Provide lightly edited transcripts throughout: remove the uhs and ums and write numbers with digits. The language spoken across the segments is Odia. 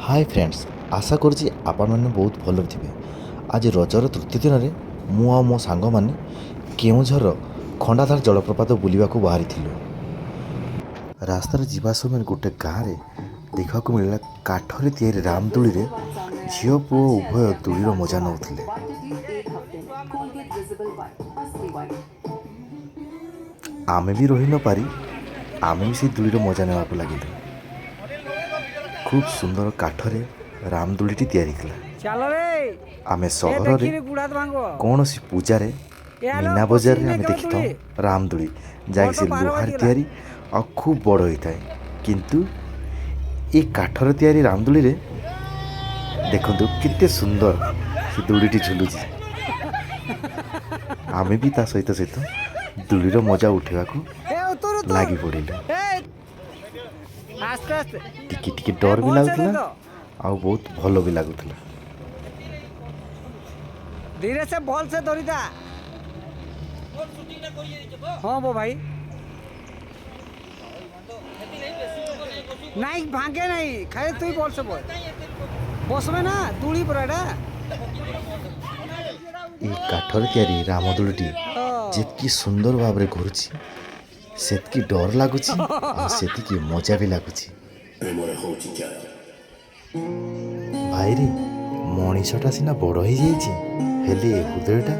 ହାଏ ଫ୍ରେଣ୍ଡସ୍, ଆଶା କରୁଛି ଆପଣମାନେ ବହୁତ ଭଲରେ ଥିବେ। ଆଜି ରଜର ତୃତୀୟ ଦିନରେ ମୁଁ ଆଉ ମୋ ସାଙ୍ଗମାନେ କେଉଁଝରର ଖଣ୍ଡାଧାର ଜଳପ୍ରପାତ ବୁଲିବାକୁ ବାହାରିଥିଲୁ। ରାସ୍ତାରେ ଯିବା ସମୟରେ ଗୋଟେ ଗାଁରେ ଦେଖିବାକୁ ମିଳିଲା, କାଠରେ ତିଆରି ରାମଦୋଳିରେ ଝିଅ ପୁଅ ଉଭୟ ଦୋଳିର ମଜା ନେଉଥିଲେ। ଆମେ ବି ରହି ନପାରି ଆମେ ବି ସେଇ ଦୋଳିର ମଜା ନେବାକୁ ଲାଗିଲୁ। ଖୁବ୍ ସୁନ୍ଦର କାଠରେ ରାମଦୋଳିଟି ତିଆରି ଥିଲା। ଚାଲ ରେ। ଆମେ ଏ ସହରରେ ଦେଖିରି, ଗୁଡ଼ା ହାତ ଭାଙ୍ଗିବ। କୌଣସି ପୂଜାରେ, ମୀନା ବଜାରରେ ଆମେ ଦେଖିଥାଉ ରାମଦୋଳି, ଯାହାକି ସେ ଲୁହାରେ ତିଆରି ଆଉ ଖୁବ୍ ବଡ଼ ହୋଇଥାଏ। କିନ୍ତୁ ଏ କାଠରେ ତିଆରି ରାମଦୋଳିରେ ଦେଖନ୍ତୁ, କେତେ ସୁନ୍ଦର ସେ ଦୋଳିଟି ଝୁଲୁଛି। ଆମେ ବି ତା ସହିତ ସହିତ ଦୋଳିର ମଜା ଉଠେଇବାକୁ ଏ ଉତୁର ଉତୁର। ଲାଗି ପଡ଼ିଲୁ। ଏ ଆସ୍ତେ ଆସ୍ତେ। ଟିକେ ଟିକେ ଡର ବି ଭଲସେ ଲାଗୁଥିଲା ଦେଖ। ଆଉ ବହୁତ ଭଲ ବି ଲାଗୁଥିଲା। ଧୀରେ ସେ, ଭଲ ସେ ଧରିଥା। ହଁ ବୋ ଭାଇ, ନାଇଁ ଭାଙ୍ଗେ ନାଇଁ, ଖାଲି ତୁଇ ଭଲସେ ବସ, ବସବେ ନା ତୁଳି ପରା ଏଟା। ଏଇ କାଠରେ ତିଆରି ରାମଦୋଳିଟି ଯେତିକି ସୁନ୍ଦର ଭାବରେ ଘୁରୁଛି, ସେତିକି ଡର ଲାଗୁଛି ଆଉ ସେତିକି ମଜା ବି ଲାଗୁଛି। ଭାଇରେ, ମଣିଷଟା ସିନା ବଡ଼ ହେଇଯାଇଛି, ହେଲେ ଏ ହୃଦୟଟା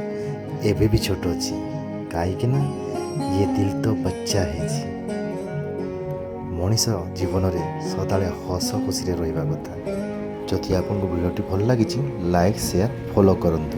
ଏବେ ବି ଛୋଟ ଅଛି, କାହିଁକି ନା ଇଏ ଦିଲ ତ ବଚ୍ଚା ହେଇଛି। ମଣିଷ ଜୀବନରେ ସଦାବେଳେ ହସ ଖୁସିରେ ରହିବା କଥା। ଯଦି ଆପଣଙ୍କୁ ଭିଡ଼ିଓଟି ଭଲ ଲାଗିଛି, ଲାଇକ୍, ସେୟାର, ଫଲୋ କରନ୍ତୁ।